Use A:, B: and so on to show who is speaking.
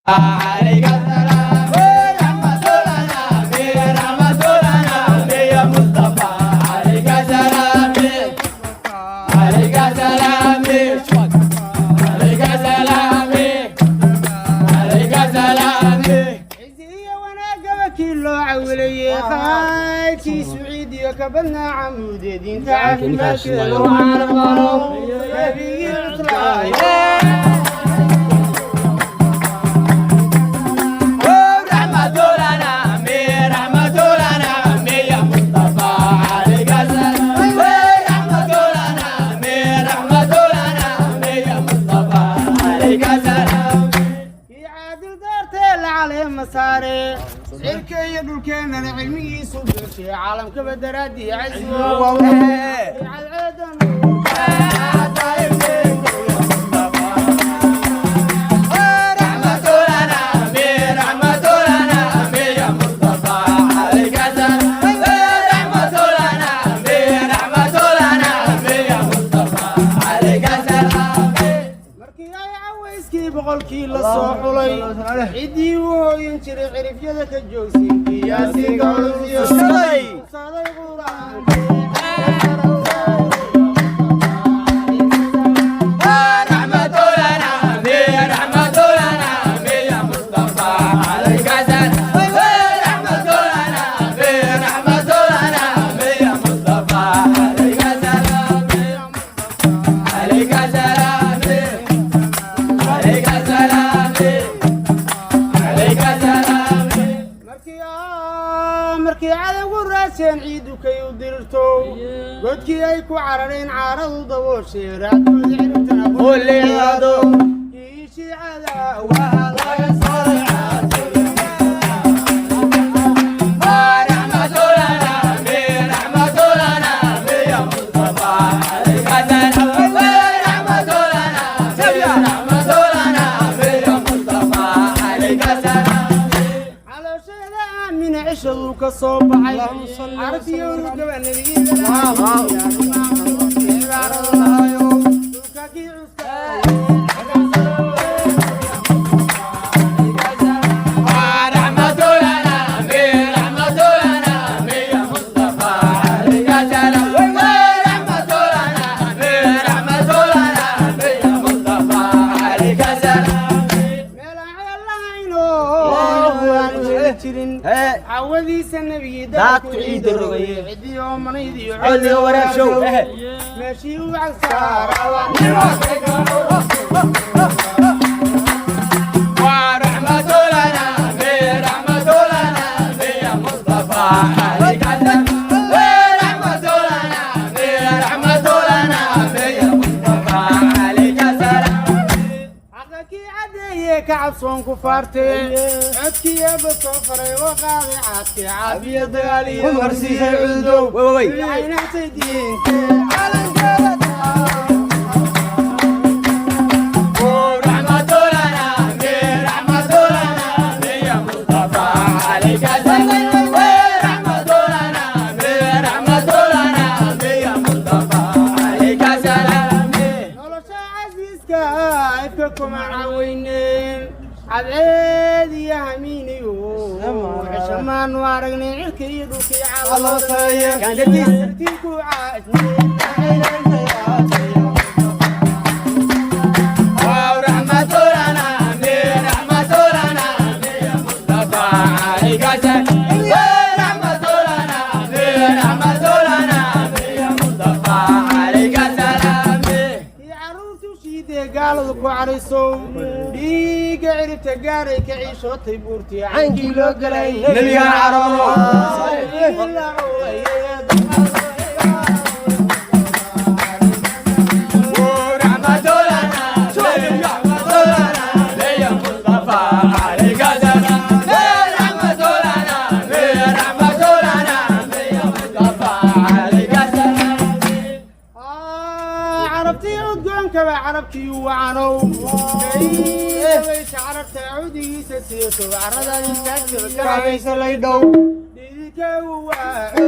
A: عليك السلام رحمة لنا رحمة لنا يا مصطفى عليك السلام عليك السلام عليك السلام عليك السلام.
B: Ciziyo wanaagaba kii loo cawilayey, khayrkiisu ciidiyo ka badnaa camuude, diinta caafimaadkeeda loo caalaqalo, nabigii cuslaaye.
A: رحمة لنا رحمة لنا يا مصطفى عليك السلام رحمة لنا رحمة لنا يا مصطفى عليك السلام.
B: Kii caadil doortee la caleema saare, cirka iyo dhulkeennana cilmigiisu buuxshay, caalamkaba daraaddii casigo cadceedan.
A: رحمة لنا رحمة لنا يا مصطفى عليك السلام رحمة لنا رحمة لنا يا مصطفى عليك السلام.
B: Markii ay cawayskii boqolkii la soo xulay, ciddii u hooyin jiray cirifyada ka joogsin, yaasiinka culus saday qur-aanka.
A: رحمة لنا رحمة لنا يا مصطفى عليك السلام رحمة لنا رحمة لنا يا مصطفى عليك السلام عليك السلام عليك السلام عليك السلام.
B: Markii cadowgu raaseen ciidukay u dirirto, godkii ay ku carareen caaradu dabooshay, raacdooda ciribtana
A: Leedo.
B: Kii shiicada waa laga saaray.
A: رحمة لنا رحمة لنا يا مصطفى عليك السلام رحمة لنا رحمة لنا يا مصطفى عليك السلام.
B: Caloosheeda aamina cishaduu ka soo baxay, carabtiyo urugaba nebigeeda dhulka kii cuska.
A: رحمة لنا رحمة لنا يا مصطفى عليك السلام رحمة لنا رحمة لنا يا مصطفى عليك السلام.
B: Meel aan ceel lahayno aan jiri jirin, cawadiisa nebigii daadku ciidda rogay, ciddii oomanayd iyo
A: Codliga waraabshow.
B: Meeshii u cagsaara.
A: ورحمة لنا رحمة لنا يا مصطفى عليك السلام رحمة لنا رحمة لنا يا مصطفى عليك السلام.
B: Xaqa kii caddeeye ka cabsoon ku faartee, codkii eebba soo faray oo qaaday caadkii, caafiya dagaal iyo
A: Marsiisay cududow.
B: Caynaantay diinte calankeeda.
A: رحمة لنا رحمة لنا يا مصطفى عليك السلام رحمة لنا رحمة لنا يا مصطفى عليك السلام.
B: Nolosha casiiska ifka kuma caweyneen, cadceed iyo hamiiniyo cishamaanu aragnay, cirka iyo dhulkii caalamku caajnay.
A: رحمة لنا رحمة لنا يا مصطفى عليك السلام رحمة لنا رحمة لنا يا مصطفى عليك السلام.
B: Kii carruurtu shiidee gaaladu ku carayso, dhiigga ciribta gaaray ka ciishootay, buurtii caynkii loo galay.
A: Nebigaan caroono.
B: La culayay.
A: رحمة لنا رحمة لنا يا مصطفى عليك السلام رحمة لنا رحمة لنا يا مصطفى عليك السلام.
B: Carabtii udgoonkaba carabkii wacanow, kaybaysa carabta cudigiisa siiso, caradaad istaagtaba kaabaysa laydhow dhididka waaco.